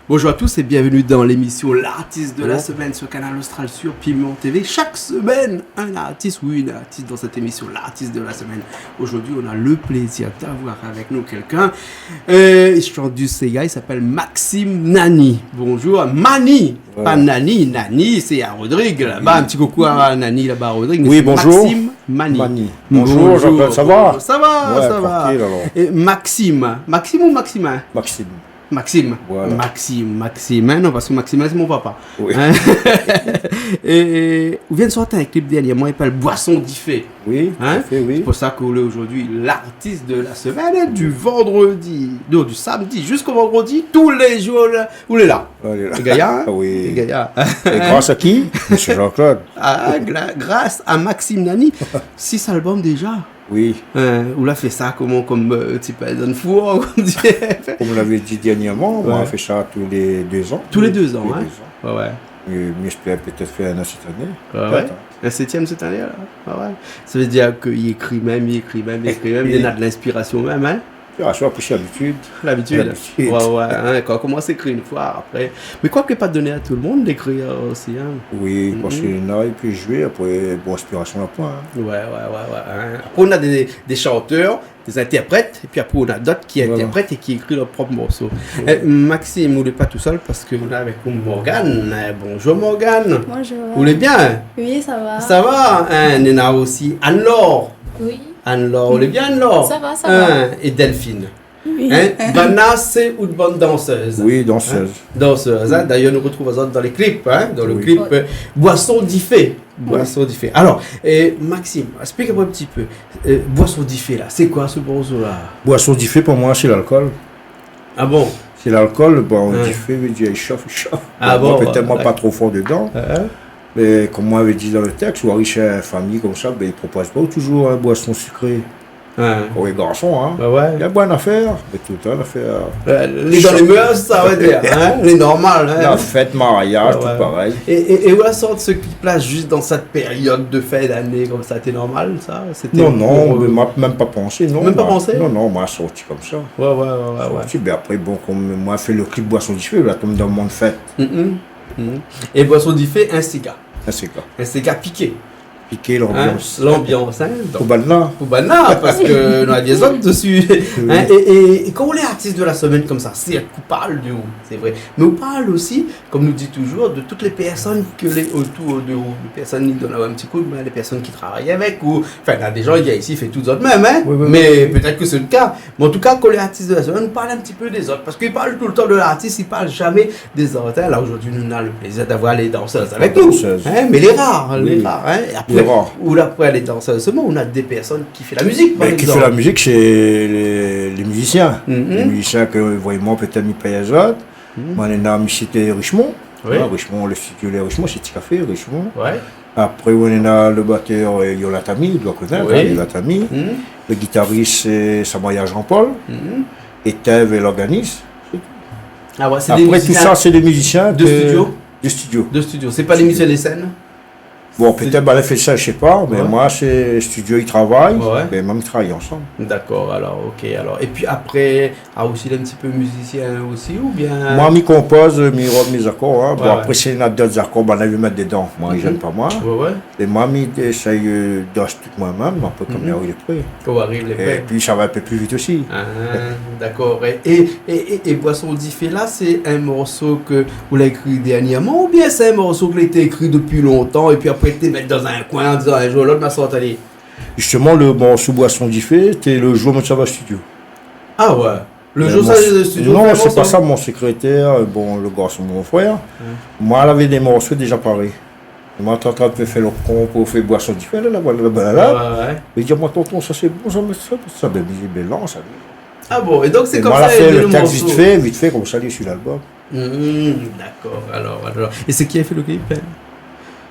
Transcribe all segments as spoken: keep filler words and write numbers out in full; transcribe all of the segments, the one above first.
Bonjour à tous et bienvenue dans l'émission L'artiste de la semaine sur Kanal Austral sur Piment T V. Chaque semaine, un artiste ou une artiste dans cette émission, l'artiste de la semaine. Aujourd'hui, on a le plaisir d'avoir avec nous quelqu'un. Euh, il chante du séga, il s'appelle Maxime Nani. Bonjour, Mani. Voilà. Pas Nani, Nani, c'est à Rodrigue, là-bas. Oui. Un petit coucou à Nani, là-bas à Rodrigue, mais c'est bonjour. Maxime Mani. Mani. Bonjour, bonjour, Jean-Claude, ça va ? Ça va, ouais, ça va. Tranquille, alors. Et Maxime, Maxime ou Maximin ? Maxime. Maxime. Voilà. Maxime, Maxime, hein, non, parce que Maxime, c'est mon papa. Oui. Hein ? Et, et, ou vien de sortir un clip dernièrement, il s'appelle Boisson Difé. Oui, tout à fait, oui. Hein ? C'est pour ça qu'on est aujourd'hui l'artiste de la semaine, du vendredi, non, du samedi jusqu'au vendredi, tous les jours, là, ou lé la. Ou lé la. Lé gayar, hein ? Oui. Lé gayar. Et grâce à qui ? Monsieur Jean-Claude. Ah, gla-, grâce à Maxime Nani, six albums déjà. Oui. Hein, ou la fé sa koman, kom, euh, ti pèz dan four, kom di. Comme on l'avait dit dernièrement, moi, on fait ça tous les deux ans. Tous les deux ans, hein ? Tous les deux ans. Ouais, ouais. Et, mais je peux peut-être faire un an cette année. Ouais, ouais. Peut-être, hein. Un septième cette année, là. Ouais, ouais. Ça veut dire que il écrit même, il écrit même, il écrit même, il a de l'inspiration même, hein ? Ah, ça, après, c'est l'habitude. L'habitude. L'habitude. Ouais, ouais, hein, kan ou komans ékri une fois, après. Mais quoi que pas donné à tout le monde d'écrire aussi, hein. Oui, parce que là, il peut jouer, après, bon, inspiration, là, point, hein. Ouais, ouais, ouais, ouais, hein. Après, on a des, des chanteurs, des interprètes, et puis après, on a d'autres qui interprètent et qui écrivent leurs propres morceaux. Voilà. Euh, Maxime, ou lé pa tousèl parce que on est avec Morgane. Euh, bonjour Morgane. Bonjour. Ou lé bien ? Oui, ça va. Ça va, hein, néna aussi Anne-Laure. Oui. Anne-Laure, ou lé bien, Anne-Laure ? Ça va, ça va. Hein, et Delphine. Oui. Hein ? Banna sé out bann dansèz. Oui, dansèz. Hein ? Dansèz, hein ? D'ailleurs, nou retrouv azot dan lé clip, hein ? Dan le clip, euh, Boisson Difé. Boisson Difé. Alors, euh, Maxime, explique-moi un petit peu. Euh, Boisson Difé, là, c'est quoi ce morceau-là ? Boisson Difé, pour moi, c'est l'alcool. Ah bon ? C'est l'alcool, bon, difé veut dire il chauffe, il chauffe. Ah bon, peut-être moi, pas trop fort dedans. Hein ? Mais comme moi, j'avais dit dans le texte, ou ariv shé in famiy konmsa, ben, i propoz pa toujours in boisson sucrée. Hein. Pou lé garson, hein. Bah ouais. Néna bonn afèr, mé tout le tan, afèr. Euh, lé dan lé mœurs, sa vé dir, hein, lé normal, hein. La fèt, mariaz, tout parèy. Et, et, et ou la sort se clip-là juste dans cette période de fin d'année, comme ça, c'était normal, ça ? C'était pour, euh... Non, non, mé ma mèm pa pansé, non. Mèm pa pansé ? Non, non, ma la sorti konmsa. Ouais, ouais, ouais, ouais. Sorti, ben apré, bon, kom ma la fé le clip Boisson Difé, la tonm dan mon fèt. Mhm. Mhm. Et Boisson Difé, in séga. In séga. In séga piké. Piké, lanbians. Hein, lanbians, hein, donk. Pou banna. Pou banna, parske nou la di azot dési. Oui. Hein, é, é, é kan ou lé artiste de la semaine konmsa, sé ou parl de ou, sé vré. Mé ou parl osi, kom nou di toujours, de toutes les personnes ke lé otour de ou. Lé pèrsone i donn aou in ti koudmin, lé pèrsone ki travay avèk ou. Anfin, néna dé jan i vien isi, i fé tout zot mèm, hein. Oui, oui, oui. Mé pétèt ke sé le ka. Mé an tou ka, kan ou lé artiste de la semaine, nou parl in ti pé dé zot. Parske i parl tout le tan de l'artiste, i parl jamé dé zot, hein. La, aujourd'hui, nou na le plaisir d'avoir les danseuses avec nous. Danseuses. Hein, mé lé rar, lé rar, hein. Oui, oui. Lé rar. É apré, ou la, apré lé danseuses, sèlman, ou na dé pèrsone ki fé la mizik, par exemple. Ben, ki fé la mizik, sé lé, lé mizisien. Mhm. Lé mizisien ke vréman, pétèt, mi pèy azot. Mhm. Moin néna misié Richemond. Oui. Ah, Richemond, le studio lé Richemond, sé Ti Kafé, Richemond. Ouais. Apré, ou néna le batèr, euh, Yola Tami, ou doi konèt, hein, Yola Tami. Mhm. Le guitariste, sé Samaya Jean-Paul. Mhm. É Thève, l'organiste. Ah ouais, sé dé mizisien. Apré, tout sa, sé dé mizisien de studio. De studio. Sé pa dé mizisien de sèn ? Bon, pétèt, ben, la fé sa, mi sé pa, mé moin, sé studio, i travay, ben, mèm i travay ansanm. D'accord, alors, OK, alors. Et puis après, ah, osi, lé in ti pé mizisien osi, oubien ? Moin, mi konpoz, mi rod mé zakor, hein. Bon, ouais, apré, si néna d'ot zakor, ben, la, mi mèt dedan. Moin, i zèn pa moin. Ouais, ouais. É moin, mi éséy, euh, dans tout moin mèm, apré, kom i ariv, lé pré. Kan i ariv, lé pré. É pi, sa va in pé pli vit osi. Ah, d'accord. É, é, é, é, é Boisson Difé la, sé in morso ke ou la ékri dernièrman, oubien sé in morso ke lété ékri dopi lontan, épi apré, té mèt dan in koin, an dizan, in zour ou lot, ma sort ali ? Justement, le morso Boisson Difé, té le zour moin té sava studio. Ah ouais. Le zour sa, le studio, non, sé pa sa, mon sékrétèr, bon, le garson, mon frèr. Moin, lavé dé morso déza paré. Moin té antrin de fé le kon pou fé Boisson Difé, la, la, la, la, la. Ouais, ouais. Li di amoin, tonton, sa sé bon, sa, mé sa, sa, ben, mi di, ben, lans sa. Ah bon, é donk sé konmsa la fé le tèks vit fé, vit fé, konmsa li lé su l'album. Hmm, d'accord, alors, alors. É sé ki la fé le clip, hein ?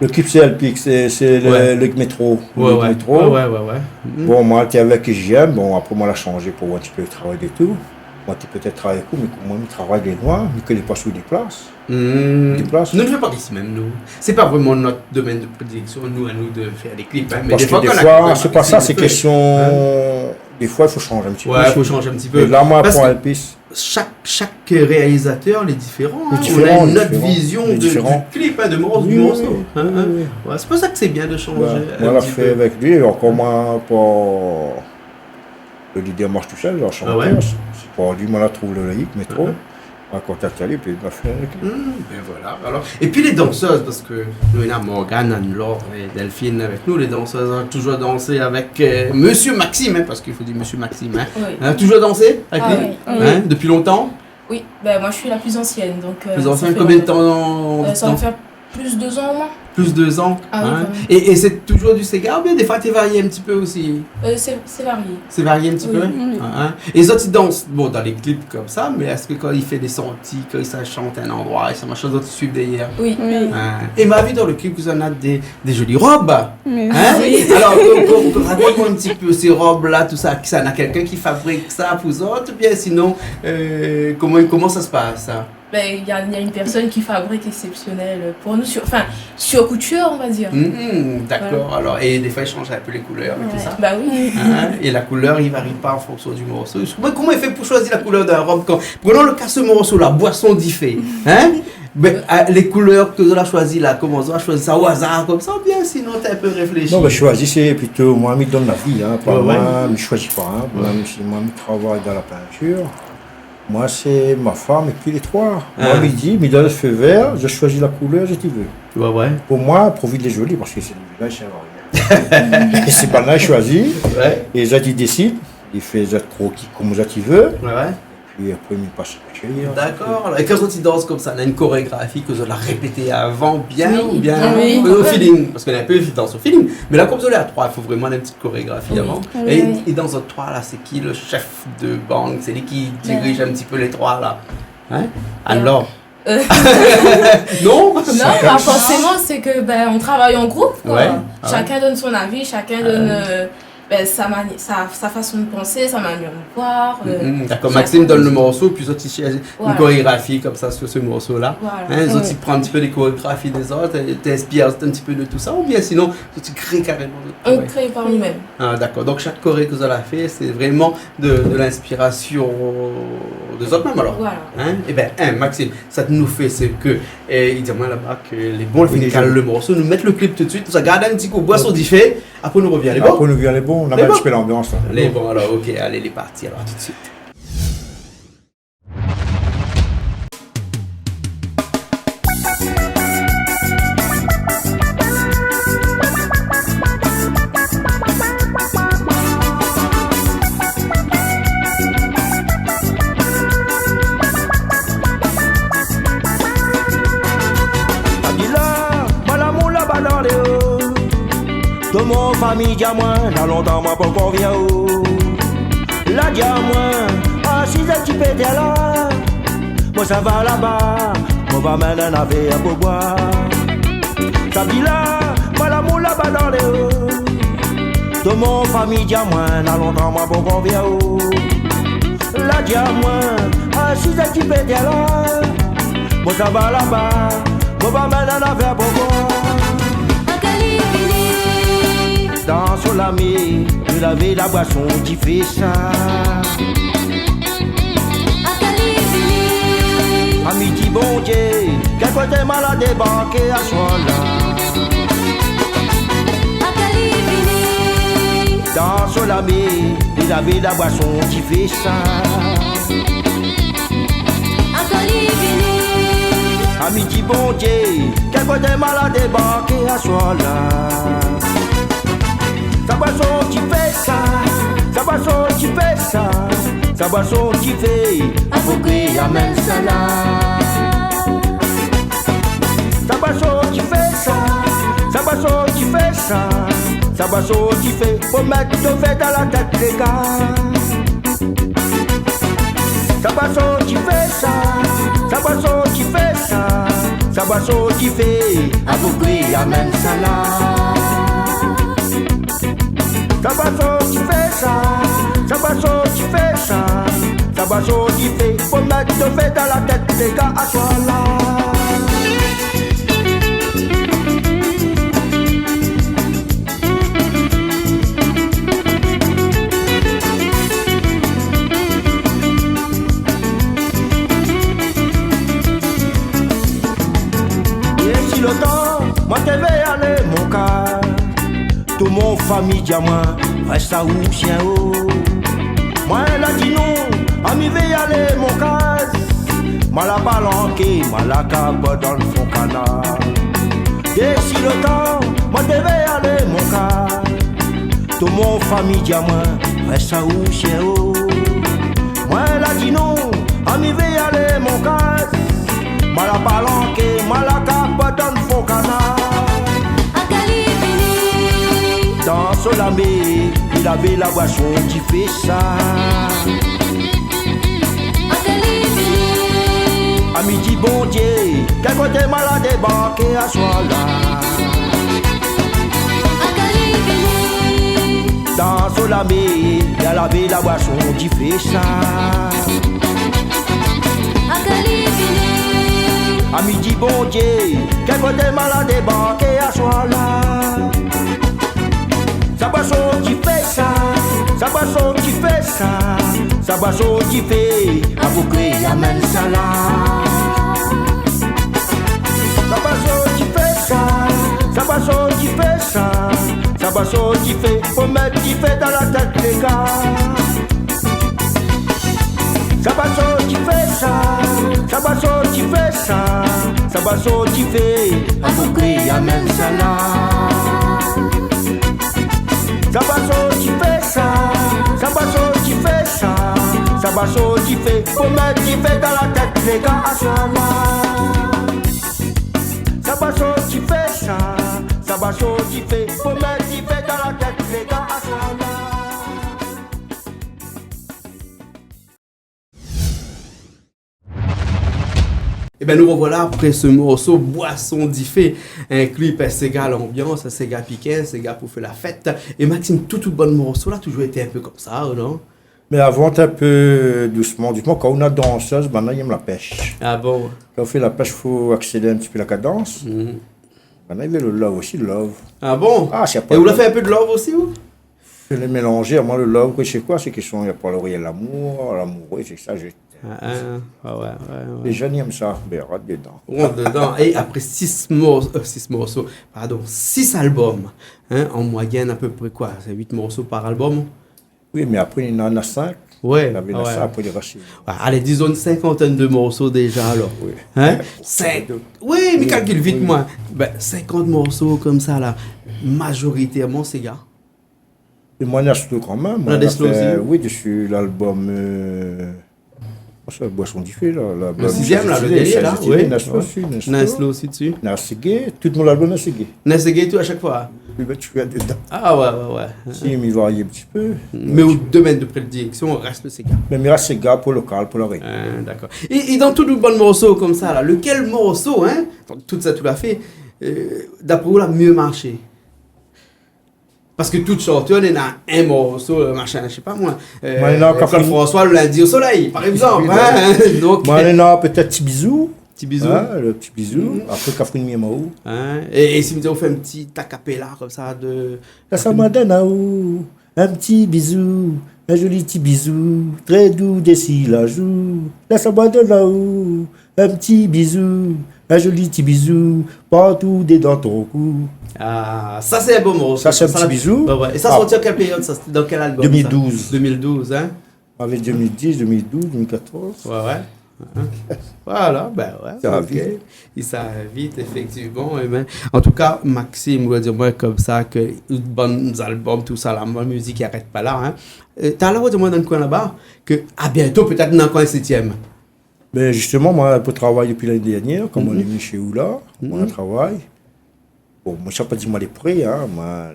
Le clip, sé Alpic, sé, sé le, le métro. Ouais, le métro. Ouais, ouais, ouais. Bon, moin té avèk J M, bon, apré moin la shanjé pou in ti pé le travay é tou. Moin té pétèt travay avèk ou, mé koman mi travay lé noir, mi koné pa sou dé plas. Dé plas. Nou, nou fé pa isi mèm, nou. Sé pa vréman nout domèn de prédilection, nou, anou, de fé dé clip, hein, mé défoi, kan la, sé pa sa, sé késtion, défoi, i fo shanj in ti pé. Ouais, i fo shanj in ti pé. Mé la, moin, pou Alpic, shak, shak réalizatèr lé diféran, hein. Lé diféran, lé diféran. Ou na in ot vizion de, du clip, hein, de mor-, du morso, hein, hein. Oui, oui. Ouais, sé pou sa ke sé bien de shanjé in ti pé. Ben, moin la fé avèk li, ankor moin, pou le leader Marche Tout Seul, le shantèr, sé, sé pou li, moin la trouv le hit, métro. Moin la kontakt ali, épi li la fé avèk li. Hmm, ben voilà. Alor, épi lé dansèz, parske nou néna Morgane, Anne-Laure é Delphine avèk nou, lé dansèz, hein, toujour dansé avèk, euh, Monsieur Maxime, hein, parske i fo dir Monsieur Maxime, hein. Oui. Hein, toujour dansé avèk li ? Ah oui. Hein, dopi lontan ? Oui, ben, moi, je suis la plus ancienne, donc, euh, ça fait longtemps. Plus ancienne, konbien de tan ? Euh, ça va faire plus de deux ans au moins. Plus de deux ans, hein ? Ah oui, quand même. É, é sé toujour du séga, oubien défoi té vari in ti pé osi ? Euh, c'est, c'est varié. Sé vari in ti pé ? Oui, oui. Hein, hein. É zot i dans, bon, dan lé clip konmsa, mé èske kan i fé dé sorti, kan i sa shant in landroi, é sa machin, zot i suiv dèrièr ? Oui. Oui. Hein ? É ma vi dan le clip ke zot néna dé, dé zoli rob. Mé oui. Hein ? Alor, ko-, ko-, ko-, rakont amoin in ti pé sé rob-la, tousa, ke sa, na kèlkin ki fabrik sa pou zot, oubien sinon, euh, koman, koman sa i pas, sa ? Ben, il y a, il y a une personne qui fabrique exceptionnel pour nous, sur, enfin, sur couture, on va dire. Mhm, d'accord. Voilà. Alor, é défoi, i shanj in pé lé koulèr é tousa. Ouais, bah oui. Hein ? É la koulèr i vari pa an fonksion du morso. Koman, koman i fé pou shoizi la koulèr d'in rob kan, prenons le cas, se morso-la, Boisson Difé. Hein ? Ben, euh, lé koulèr ke zot la shoizi la, koman zot la shoizi sa o azar konmsa, oubien sinon té in pé réfléshi ? Non, ben, shoizi, sé plito, moin, mi donn la vi, hein, pa moin, mi shoizi pa, hein. Ouais. Moin, mi, moin, mi travay dan la peinture. Moin, sé ma fanm épi lé troi. Moin, mi di, mi donn le feu vert, zot i shoizi la koulèr zot i vé. Ouais, ouais. Pou moin, pourvu lé zoli, parske sé le ménaz, sa i sèrv a rien. É sé banna i shoizi, é zot i désid, i fé zot kroki konm zot i vé. Ouais, ouais. Épi apré, mi pas D'accord. Alor, é kan zot i dans konmsa, na in korégrafi ke zot la répété avan bien, oubien, euh, au feeling, parske na in pé i dans au feeling. Mé la, konm zot lé a troi, i fo vréman in ti korégrafi avan. Oui, oui. É, é dan zot troi la, sé ki le chef de bann ? Sé li ki dirij in ti pé lé troi la ? Hein ? Anne-Laure ? Euh. Non ? Non, bah, forcément, c'est que, ben, on travaille en groupe, quoi. Ouais. Ah ouais. Chacun donne son avis, chacun donne, euh, ben, sa mani-, sa, sa façon de penser, sa manière de voir, euh, chacun donne son... Mhm, d'accord. Maxime donn le morso, épi zot i shoizi in korégrafi konmsa sur se morso-la. Voilà. Hein, zot i pran in ti pé lé korégrafi dé zot, é té inspir in ti pé de tousa, oubien sinon, zot i kré karéman zot koré ? On crée par nous-mêmes. Ah, d'accord. Donk, shak koré ke zot la fé, sé vréman de, de l'inspirasion de zot mèm, alor. Voilà. Hein ? É ben, hein, Maxime, sak nou fé, sé ke, euh, i di amoin laba ke lé bon, la fine kal le morso, nou mèt le clip tout de suite, nou sa gard in ti kou Boisson Difé, apré nou rovien, lé bon ? Apré nou rovien, lé bon, nou mèt in ti pé l'anbians, la. Lé bon, alor, OK, alé, lé parti, alor, tout de suite. Sa di la, moin lamour laba dan lé o. Tout mon fami di amoin, na lontan moin pankor vi aou. La di amoin, asiz in ti pé tèr la. Moin sava laba, moin va amenn in nafèr pou boir. Sa di la, moin lamour laba dan lé o. Tout mon fami di amoin, na lontan moin pankor vi aou. La di amoin, asiz in ti pé tèr la. Moin sava laba, moin va amenn in nafèr pou boir. Akalivini. Dan son lami, de la vi la boisson ki fé sa. Akalivini. Ami di Bondié, kèl koté moin la débarké aswar la. Akalivini. Dan son lami, de la vi la boisson ki fé sa. Akalivini. Ami di Bondié, kèl koté moin la débarké aswar la. Sa boisson ki fé sa, sa boisson ki fé sa, sa boisson ki fé, afoukri amenn sa la. Sa boisson ki fé sa, sa boisson ki fé sa, sa boisson ki fé, fo mèt do fé dan la tèt lé gars. Sa boisson ki fé sa, sa boisson ki fé sa, sa Sa pa sort difé, avoka i amenn sa la. Sa pa sort difé sa, sa pa sort difé sa, sa pa sort difé. Fo mèt dofé dan la tèt dé gars aswar la. É si lo tan, moin té vé alé mon kaz. Tout mon fami di amoin, rès aou shien o. Moin la di non, ami vé alé mon kaz. Moin la palanké, moin la kap dan fon kanar. É si lo tan, moin té vé alé mon kaz. Tout mon fami di amoin, rès aou shien o. Moin la di non, ami vé alé mon kaz. Moin la palanké, moin la kap dan fon kanar. Akali vini. Dan son lamé, li lavé la boison difé sa. Akali vini. Ami di Bondié, kèl koté moin la débarké aswar la. Akali vini. Dan son lamé, li lavé la boison difé sa. Akali vini. Ami di Bondié, kèl koté moin la débarké aswar la. Sa pa sort difé sa, sa pa sort difé sa, sa pa sort difé, avoka i amenn sa la. Sa pa sort difé sa, sa pa sort difé sa, sa pa sort difé, fo mèt difé dan la tèt dé gars. Sa pa sort difé sa, sa pa sort difé sa, sa pa sort difé, avoka i amenn sa la. Sa pa sort difé sa, sa pa sort difé sa, sa pa sort difé, fo mèt difé dan la tèt dé gars aswar la. Sa pa sort difé sa, sa pa sort difé, fo mèt difé dan la tèt dé gars aswar la. Ében, nou rovoila apré se morso Boison Difé, in klip séga lanbians, séga pikin, séga pou fé la fèt. É Maxime, tout, tout bann morso la toujour été in pé konmsa, ou non ? Mé avan, té in pé dousman, dousman. Kan ou na dansèz, banna i èm la pèsh. Ah bon ? Kan ou fé la pèsh, fo aksélér in ti pé la kadans. Mhm. Banna i vé lo love osi, love. Ah bon ? Ah, sé pa... É ou la fé in pé de love osi, ou ? Sé lé mélanzé. Moin, lo love, sé koi ? Sé késtion, na pa lo réèl lamour, lamouré, sé sa, je t'aime. Ah, ah, ah, ouais, ouais, ouais. Lé jenn i èm sa, bin, rant dedan. Rant dedan. É apré sis mor-, euh, sis morso, pardon, sis albom, hein, an moiyèn, apépré koi, sé uit morso par albom ? Oui, mé apré, néna, néna sink. Ouais, ah ouais. Navé sa, apré, lé rashé. Ouais, alé, dizon in sinkantèn de morso déza, alor. Oui. Hein ? Sink. Oui, mé kalkil vit, oui, moin. Bin, sinkant morso konmsa, la, mazoritèrman, séga. É moin, néna slow kan mèm. Néna dé slow osi ? Oui, dési lalbom, euh, Boison Difé, la, la, lo sizièm, la, lo dèrnié, la, oui. Néna slow osi, néna slow. Néna slow osi dési. Néna séga, tout mon albom néna séga. Néna séga tout, a shak foi. Oui, bin, ou lé dedan. Ah ouais, ouais, ouais. Si, mi vari in ti pé. Mé out domèn de prédiléksion rès lo séga. Mé mi rès séga pou lokal, pou la rényon. Ah, dakor. É, é dan tout bann morso konmsa, la, lékèl morso, hein, dan tout sak ou la fé, euh, dapré ou, la myé marshé ? Parske tout shantèr néna in morso, euh, mashin, je sais pas moi, euh, Claude François, Le lundi au soleil, par exemple, hein. Moin, néna pétèt Ti bizou. Ti bizou. Hein, lo Ti bizou. Mhm. Apré, Kafrine mi èm aou. Hein, é, é si mi di aou fé in ti a capella konmsa de... Lès amoin donn aou in ti bizou, in zoli ti bizou, trè dou dési la zou. Lès amoin donn aou in ti bizou, in zoli ti bizou, partou dedan ton kou. Ah, sa sé in bo morso. Sa sé in ti bizou. Ouais, ouais. É sa la sorti an kèl périod, sa ? Sété dan kèl albom, sa ? Deux mille douze. Deux mille douze, hein ? Avèk deux mille dix, deux mille douze, deux mille quatorze. Ouais, ouais. Voilà, bin ouais, OK. Sa i sava vit. I sava vit, éfèktivman. É bin, an tou ka, Maxime, ou la di amoin konmsa ke bann albom, tousa la, la mizik i arèt pa la, hein. Euh, talèr ou la di amoin dan in koin laba ke à bientôt, pétèt, néna ankor in sétièm. Bin, zistoman, moin, pou travay dopi lané dèrnièr, kom moin lé vni shé ou la, moin la travay. Bon, moin, sa pa di moin lé pré, hein, moin,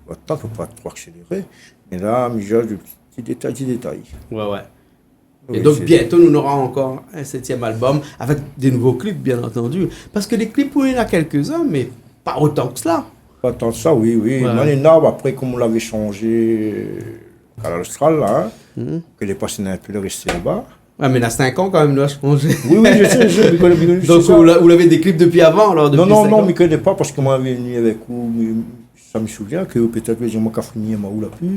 lo tan, fo pa tro akséléré. Mé la, mi zoué de ti, ti détay, ti détay. Ouais, ouais. É donk, bientô, nou nora ankor in sétièm album avèk dé nouvo klip, bien antandu. Parske lé klip, ou néna kèlkzin, mé pa otan ke sela. Pa tan ke sa, oui, oui. Moin néna, apré, kom ou lavé shanzé, euh, Kanal Austral, la, hein, ke lé pas néna in pé le rès laba. Ouais, mé na sink an kan mèm, nou la shanzé. Oui, oui, mi sé, mi koné, mi koné sa. Donk, ou la, ou lavé dé klip dopi avan, alor, dopi sink an ? Non, non, non, mi koné pa, parske moin la vni avèk ou, mé sa mi souvien ke pétèt, mi di, moin, Kafrinié, ma ou la pi.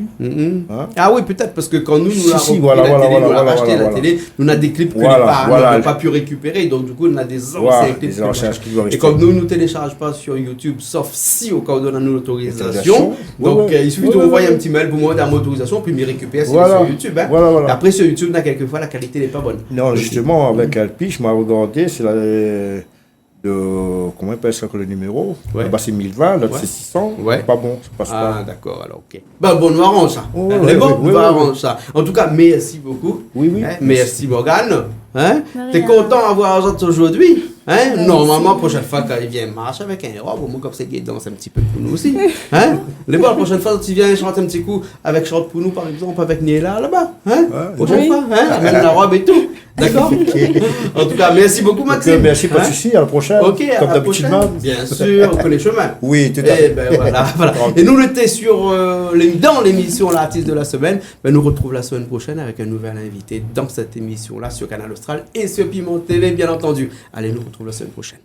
Ah oui, pétèt, parske kan nou, nou la repri la télé, nou la racheté la télé, nou na dé klip ke lé pa, nou la pa pu rékipéré. Donk, du kou, nou na dé zansien klip ke nou la racheté. É kom nou, nou télécharz pa sur YouTube, sof si, o ka ou i done anou lotorizasion. Donk, euh, i sufi de anvoy in ti mail pou moin, done anou lotorizasion, pi mi rékipèr sur YouTube, hein. Apré, sur YouTube, na kèlkefoi, la kalité lé pa bone. Non, zisteman, avèk Alpiche, moin la regardé, sé la, euh, de, koman i apèl sa, ke le niméro ? Ouais. Laba sé mil vin, lot sé sis san. Ouais. Pa bon, sa i pas pa. Ah, dakor, alor, OK. Bin, bon, nou aranz sa. Hein, lé bon, nou aranz sa. An tou ka, mèrsi bokou. Oui, oui. Hein, mèrsi Morgane. Hein ? Té kontan avoir azot zordi, hein ? Bin, normalman, proshèn foi, kan i vien marsh avèk in rob, omoin konmsa, i dans in ti pé pou nou osi. Hein ? Lé bon, la proshèn foi, ti vien shant in ti kou avèk, shant pou nou, par égzanp, avèk Niela laba. Hein ? Proshèn foi, hein ? Amèn la rob é tou. Dakor ? An tou ka, mèrsi bokou, Maxime. OK, mèrsi, pa de sousi, à la prochaine. OK, à la prochaine. Comme d'habitude, hein. Bien sûr, on connaît le chemin. Oui, tout à fait. Eh ben voilà, voilà. Tranquille. Et nous, on était sur, euh, l'ém-, dans l'émission L'artiste de la semaine. Ben, nous retrouvons la semaine prochaine avec un nouvel invité dans cette émission-là sur Kanal Austral et sur Piment T V, bien entendu. Allez, nous retrouvons la semaine prochaine.